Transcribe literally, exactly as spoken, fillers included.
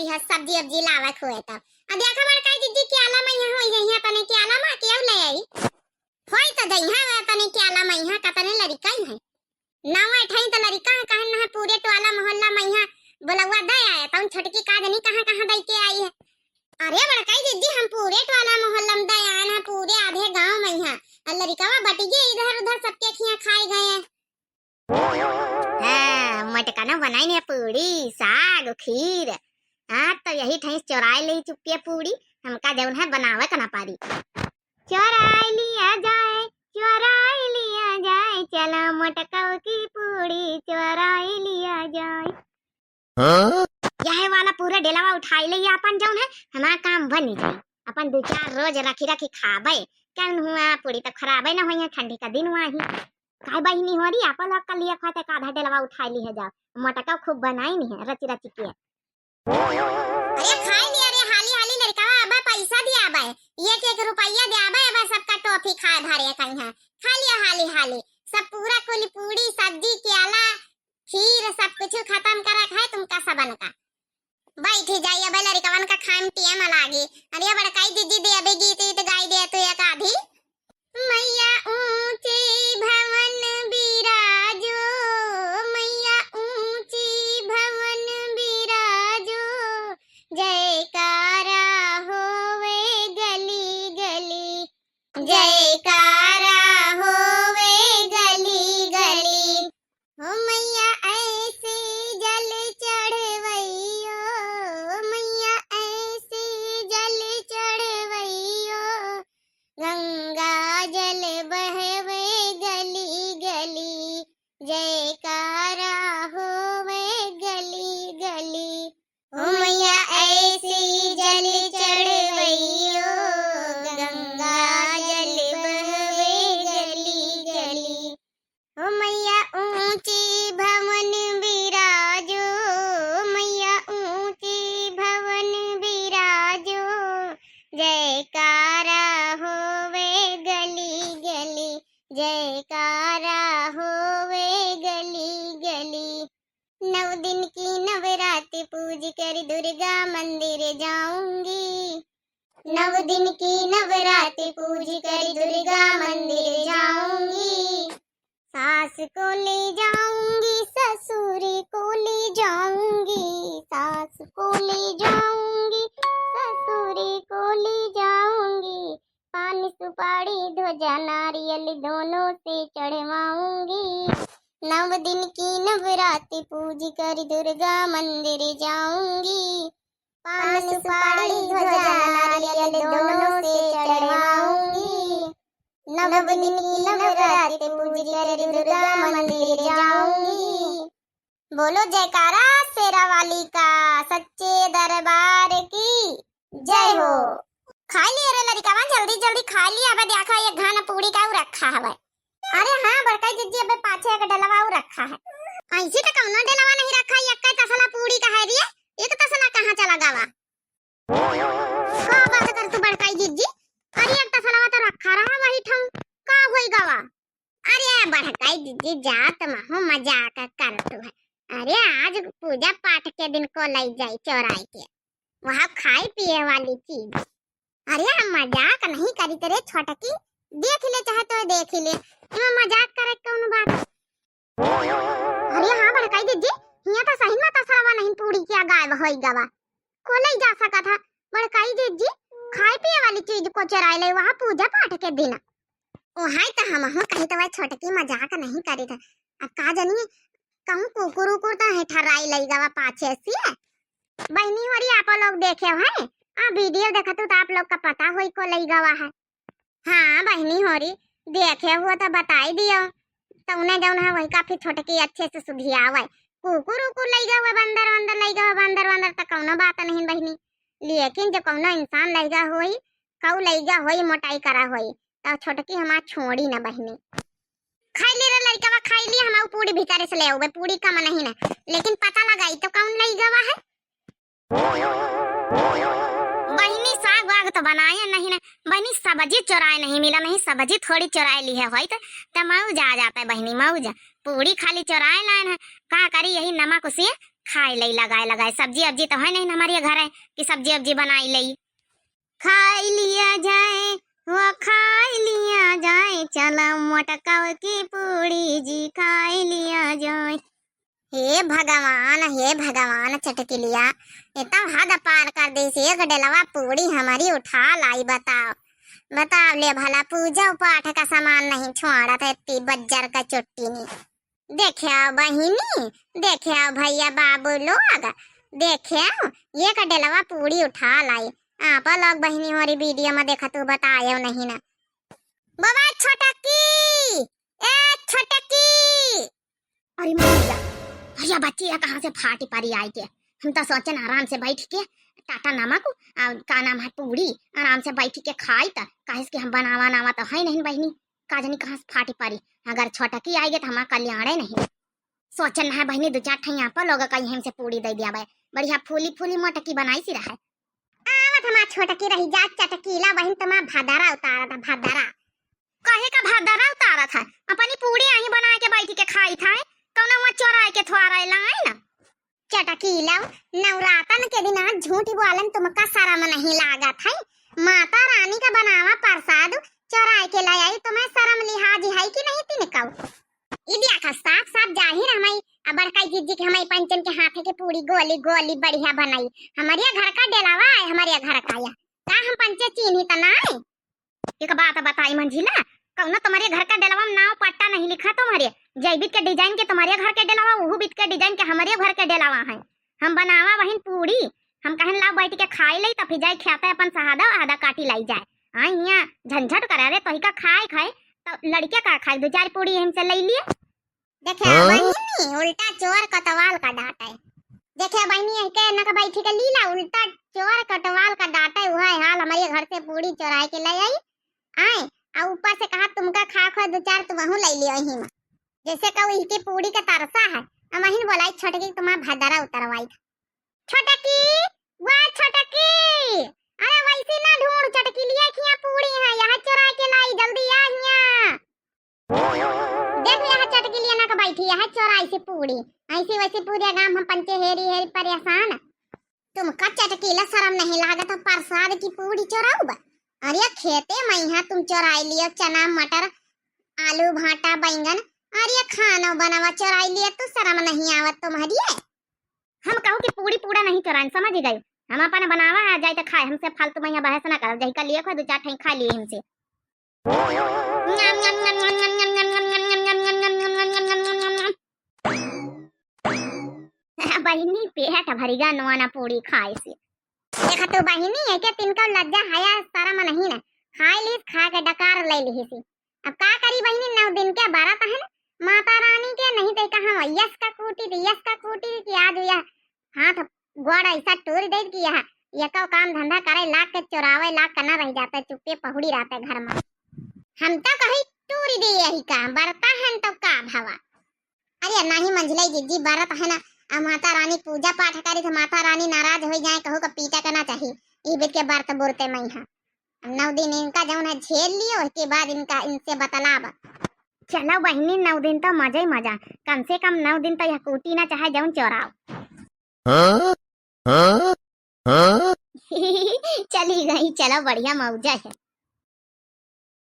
यह सब्जी अब्जी लावक हुए तब। आ देखा बड़काई जिज्जी, क्याला मइहाँ होई जइहाँ, तने क्याला मा केहू ले आई। होई त जइहाँ वे तने क्याला मइहाँ, कतने लड़िका ही हैं। नावा ठई त लड़िका है, कहन ना पूरे टोला मोहल्ला मइहाँ बोलौआ दे आए, तउन छोटकी का जनी कहाँ कहाँ दई के आई है। अरे बड़काई जिज्जी, हम पूरे टोला मोहल्ला में दे आए हैं, पूरे आधे गाँव मइहाँ। और लड़िकवा बटि गए इधर उधर, सबके खिया खाए गए हैं। हाँ, मोटका न बनाइन है पूड़ी, साग, खीर। हाँ, तो यही ठई चोराए ले चुप्पे पूड़ी, हमका जउन है बनावे का ना पारी। चोराए लिया जाए, चोराए लिया जाए, चला मोटका की पूड़ी चोराए लिया जाए। हाँ? यह वाला पूरा डेलवा उठाई ले, ये अपन जउन है, हमार काम बन जाए। अपन दो चार रोज रखी रखी खाबे, कउन हुआ, पूड़ी तो खराबे न होई है, ठंडी का दिन हुआ ही। काय बहिनी होरी, आप लोग का लिए खाते का आधा डेलवा उठाई ली है जाओ, मोटका खूब बनाइन है रच रच के। अरे खाई लिया रे, हाली हाली लड़िकवा, अब पैसा दिया बे, एक एक रुपया दिया बे, अब सबका टॉफी खाए भरे कहीं है, खा लिया हाली हाली, सब पूरा कुल पूड़ी सब्जी क्याला खीर सब कुछ खतम करक है तुमका सबन का। बैठी जाई, अब लड़िकवन का खाए में टिया में लागी। अरे बड़काई जिज्जी दे, अबे गीत वीत गाई दे तू एक आधी। मैया ऊंचे भवन विराजो, मैया ऊंचे भवन विराजो, जयकारा होवे गली गली, जयकारा होवे गली गली। हो मैया ऐसे जल चढ़वैयो, मैया ऐसे जल चढ़वैयो, गंगा जल बहवे गली गली, जयकारा होवे गली गली। हो मैया ऐसे जल चढ़वैयो, गंगा जल बहवे गली गली। हो मैया ऊंचे भवन विराजो, मैया ऊंचे भवन विराजो, जयकारा होवे गली गली, जयकारा होवे गली गली। नौ दिन की नवरात्रि पूज कर दुर्गा मंदिर जाऊंगी, नौ दिन की नवरात्रि पूज कर दुर्गा मंदिर जाऊंगी। सास को ले जाऊंगी, ससुर को ले जाऊंगी, सास को ले जाऊंगी, ससुर को ले जाऊंगी। पान सुपारी ध्वजा नारियल दोनों से चढ़वाऊंगी। नौ दिन की नवरात्रि पूज कर दुर्गा मंदिर जाऊंगी। पान सुपारी ध्वजा नारियल दोनों से चढ़वाऊंगी। नव दिन की नवरात्रि पूज कर दुर्गा मंदिर जाऊंगी। बोलो जयकारा शेरा वाली का, सच्चे दरबार की जय हो। खाई लिया रे लड़िकवा, जल्दी जल्दी खाई लिया। अबे देखा, एक घाना पूड़ी का रखा हवे। अरे हाँ बड़काई जिज्जी, अबे पाछे एक डेलवा और रखा है। ऐसे तो कौनो डेलवा नहीं रखा, एक तसला पूड़ी का है रे, एक तसला कहाँ चला गवा? का बात कर तू बड़काई जिज्जी? अरे एक तसलवा तो रखा रहा वही ठाऊ, का होई गवा? अरे बड़काई जिज्जी, जात महू मजाक करत है। अरे आज पूजा पाठ के दिन को लई जाई चोराई के, वहाँ खाए पिए वाली चीज। अरे हम मजाक नहीं करी तेरे छोटकी, देख ले चाहे तो देख ले, इमा मजाक करे कौन बात? अरे हाँ बड़काई जिज्जी, हिया तो सही में तसलवा नहीं पूड़ी के गायब होई गवा। को लई जा सकत है बड़काई जिज्जी, खाए पिए वाली चीज को चोराई ले वहाँ पूजा पाठ के दिन। ओ हाय, तो हमहू कही तो वह छोटकी मजाक नहीं करी थे। अब का जानी कहूँ कुकुर उकुर तो है ठर्राई लई गवा पाछे से। बहिनी होरी आप लोग देखे है, आ वीडियो देखत हो तो आप लोग का पता होई को लई गवा है। हाँ बहिनी होरी, देखे हुआ तो बताई दियो। तौने जौन है वही काफी छोटकी अच्छे से सुधियावे। कुकुर उकुर लई गवा, बंदर वंदर लई गवा, बंदर वंदर तो कौनो बात नहीं बहिनी, लेकिन जो कौनो इंसान लई गवा होई, कऊ लई गवा होई, मोटाई करा होई, तो छोटकी हमार छोड़ी न बहिनी। खाई ली रे लड़िकवा, खाई ली, हम पूड़ी भीतर से ले आउबे, पूड़ी कम नहीं ना, लेकिन पता लगाई तो कौन लई गवा है। बहिनी साग वाग तो बनाए नहीं ना, बहिनी सब्जी चोराए नहीं मिला, नहीं सब्जी थोड़ी चोराए ली है होई तो, त मऊ जा जापे बहिनी मऊ जा, पूड़ी खाली चोराए लाइन है, का करी यही नमक उसे खाए लई लगाए लगाए। सब्जी अब्जी तो है नहीं हमारे घर है कि सब्जी अब्जी बनाई लई। खाई लिया जाए, वो खाई लिया जाए, चला मोटका की पूड़ी जी खाई लिया जाए। हे भगवान, हे भगवान, चटकिलिया, ये तो हद पार कर देस। एक डेलवा पूड़ी हमारी उठा लाई, बताओ, बताओ ले भला, पूजा पाठ का सामान नहीं छोड़त है, इतनी बज्जर का चुट्टी ने। देखे आओ बहिनी, देखे आओ भैया बाबू लोग, देखे आओ, एक डेलवा पूड़ी उठा लाई। आप लोग बहिनी हमारी वीडियो में देखा तू बतायो नहीं ना। बाबा छोटकी, ए छोटकी। अरे मैया, भैया बच्ची है कहाँ से फाटी पारी आई के? हम तो सोचन आराम से बैठ के टाटा नमक और का नाम है पूड़ी आराम से बैठ के खाई त, काहे से कि हम बनावा नावा तो है नहीं बहिनी, का जानी कहाँ से फाटी पारी। अगर छोटकी आई गई तो हमारा कल्याण है नहीं। सोचन है बहिनी दो चार ठैया पर लोग कहीं हमसे पूड़ी दे दिया भाई, बढ़िया फूली फूली मोटकी बनाई सी रहे। आवत हमार छोटकी रही जा चटकीला बहिन, तुम्हार भदरा उतारा था भदरा। कहे का भदरा उतारा था, अपनी पूड़ी आही बना के बैठ के खाई था, कौनो वहाँ चोराए के थोड़ा रहे लाई ना। चटकीला, नवरातन के दिन आज झूठ बोलन तुमका शर्म नहीं लागत है? माता रानी का बनावा प्रसाद चोराए के ले आई, तुम्हें शर्म लिहाज है कि नहीं तिनकौ? ई देखा, साफ साफ जाहिर हमई आ बड़काई जिज्जी के हमई पंचन के हाथे के पूड़ी गोली गोली बढ़िया बनाई। हमरे घर का डेलावा है, हमरे घर का या। का हम पंचे चीन्ही त ना है? एक बात बताई मंझिला, कौनो तुम्हारे घर का डेलावा में नाव पट्टा नहीं लिखा तुम्हारे। जय बीत के डिजाइन के तुम्हारे घर के डेलावा, उहू बीत के डिजाइन के हमरे घर के डेलावा है। हम बनावा वहिन पूड़ी, हम कहन लाओ बैठ के खाई लई, त फिर जाई खेते अपन सहादा आदा काटी लाई जाए। हाँ, हियाँ झंझट करे, अरे तोही का खाए खाए, तो लड़के का खाए, दो चार पूड़ी हमसे ले लिए। देखे हाँ? बहिनी, उल्टा चोर कोतवाल का डांटे। देखे बहिनी, एके नक बैठी के लीला, उल्टा चोर कोतवाल का डांटे, वह हाल हमरे घर से पूड़ी चोराए के ले आई, आए, आ ऊपर से कहा तुमका खा खो दो चार तुमहू ले लियो ही में। जैसे कहू इनकी पूड़ी का तरसा है, हम वहीं बोलाई छोटकी तुम्हारा भदरा उतरवाई था। छोटकी, वाह छोटकी, अरे वैसी ना ढूंढ चटकी लिया खिया पूड़ी है, यहाँ चोरा के लाई, जल्दी आ हिया। देख यहाँ चटकी लिया ना के बैठी है चोराई से पूड़ी, ऐसी वैसी पूरी गांव हम पंचे हेरी हेरी परेशान। तुमका चटकीला शर्म नहीं लागत है प्रसाद की पूड़ी चोराऊ बा? अरे खेते में यहाँ तुम चोराई लियो चना मटर आलू भाटा बैंगन, अरे खानो बनावा चोराई लियो तो शर्म नहीं आवत तुम्हारी है? हम कहू कि पूड़ी पूड़ा नहीं चोराइन, समझ गए? हम अपन बनावा है, जाए तो खाए, हमसे फालतू में यहाँ बहस ना कर, जही का लिए खो दो चार ठाई खा लिए हमसे। बहिनी पेट भरिगा नवाना पूड़ी खाए से। देखा तू बहिनी, एके तिनका लज्जा हया शरम नहीं ना, खाए लीस, खा के डकार ले लिहिसी। अब का करी बहिनी, नौ दिन के बरत है ना माता रानी के, नहीं तो कहा यस का कूटी थी, यस का कूटी थी कि आज यह हाथ गोड़ ऐसा टूर दे कि यह एको काम धंधा करे लाग के चोरावे लाग के ना रह जाता, चुप्पे पहुड़ी रहता घर में। हम तो कही टूर दे यही का बरता है तो का भवा। अरे नहीं मंझिलाई जिज्जी बरत है ना, आ माता रानी पूजा पाठ करी तो माता रानी नाराज हो जाए, कहू का पीटा के ना चाही। ई बीत के बरत बुरते मई है। नौ दिन इनका जौन है झेल लियो, उसके बाद इनका, इनसे बतलाब। चलो बहिनी, नौ दिन तो मजा ही मजा, कम से कम नौ दिन तो यह कूटी ना चाहे जौन चोराओ। हाँ? हाँ? हाँ? चली गई, चलो बढ़िया मौजा है।